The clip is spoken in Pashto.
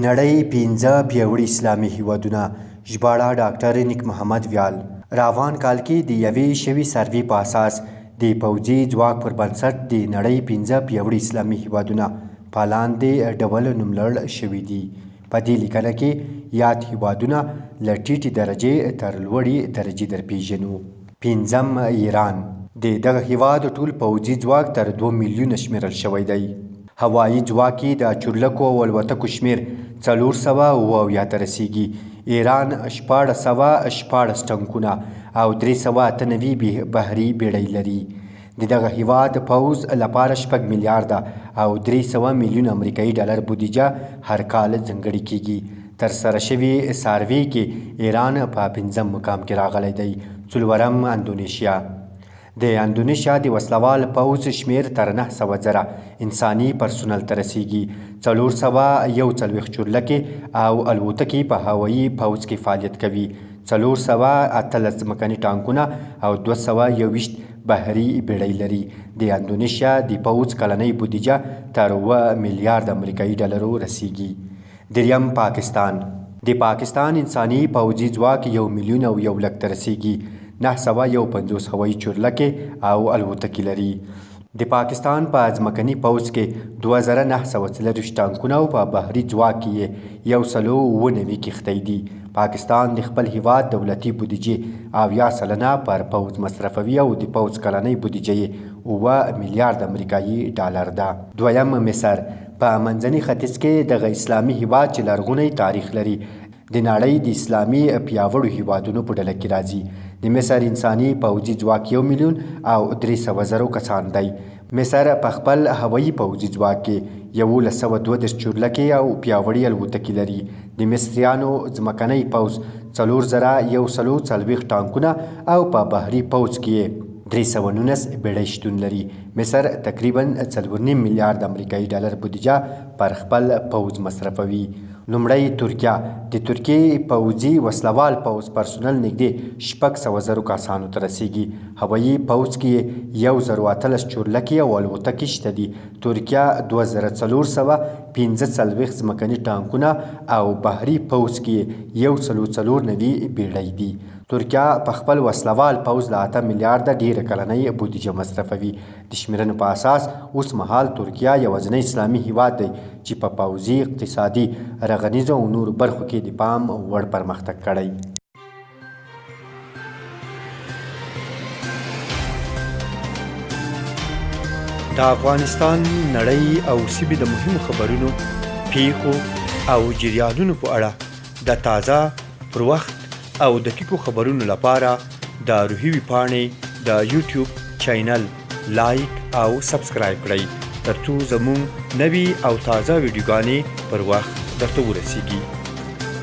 نړۍ پنځه پیاوړي اسلامي هیوادونه، ژباړه ډاکټر نیک محمد ویال، روان کال کې د یوې شوې سروې په اساس د پوځي ځواک پر بنسټ د نړۍ پنځه پیاوړي اسلامي هیوادونه په لاندې ډول نوملړ شوي دي. په دې لیکنه کې یاد هیوادونه له ټیټې درجې تر لوړې درجې درپیژنو. پنځم، ایران. د دغه هیواد ټول پوځي ځواک تر دوه میلیونه شمیرل شوی دی. هوایي ځواک یې د چورلکو او الوتکو شمېر 477 ته رسېږي. ایران 1616 ټانکونه او 398 بحري بېړۍ لري. د دغه هېواد پوځ لپاره شپږ میلیارده او 300 میلیونه امریکایي ډالر بودیجه هر کال ځانګړې کېږي. ترسره شوې ساروې کې ایران په پنځم مقام کې راغلی دی. څلورم، اندونیشیا. د اندونیشیا د وسلوال پوځ شمېر تر 900 زره انساني پرسونل ته رسېږي. 441 چورلکې او الوتکې په هوایي پوځ کې فعالیت کوي. 418 ځمکني ټانکونه او 221 بحري بېړۍ لري. د اندونیشیا د پوځ کلنۍ بودیجه تر 7 میلیارد امریکایي ډالرو رسېږي. دریم، پاکستان. د پاکستان انساني پوځي ځواک یو میلیون او یو لک ته رسېږي. 951 هوایي چورلکې او الوتکې لري. د پاکستان په ځمکني پوځ کې 2924 ټانکونه او په بحري ځواک کې یې 197 کښتۍ دي. پاکستان د خپل هیواد دولتي بودیجې 70% پر پوځ مصرفوي او د پوځ کلنۍ بودیجه یې 7 میلیارد امریکایي ډالر ده. دویم، مصر. په منځني ختیځ کې دغه اسلامي هیواد چې لرغونی تاریخ لري، د نړۍ د اسلامي پیاوړو هیوادونو په ډله کې راځي. د مصر انساني پوځي ځواک یو میلیون او 300 زرو کسان دی. مصر په خپل هوایي پوځي ځواک کې 1132 چورلکې او پیاوړې الوتکې لري. د مصریانو ځمکنی پوځ 4140 ټانکونه او په بحري پوځ کې یې 319 بېړۍ شتون لري. مصر تقریبا 4.5 میلیارد امریکایي ډالر بودیجه پر خپل پوځ مصرفوي. لومړی، ترکیه. د ترکیې پوځي وسلوال پوځ پرسونل نږدې 600 زرو کسانو ته رسېږي. هوایي پوځ کې یې 1018 چورلکې او الوتکې شته دي. ترکیه 2445 ځمکني ټانکونه او بحري پوځ کې یې 194 بېړۍ دي. ترکیه په خپل وسلوال پوځ له 8 میلیارده ډېره کلنۍ بودیجه مصرفوي. د شمېرنو په اساس اوس مهال ترکیه یوازینی اسلامي هیواد دی چې په پوځي، اقتصادي، رغنیزو او نورو برخو کې د پام وړ پرمختګ کړی. د افغانستان، نړۍ او سیمې د مهمو خبرونو، پیښو او جریانونو په اړه د تازه، پر وخت او دقیقو خبرونو لپاره د روهي ویبپاڼې د یوټیوب چینل لایک او سبسکرایب کړئ، ترڅو زموږ نوي او تازه ویډیوګانې پر وخت درته ورسیږي.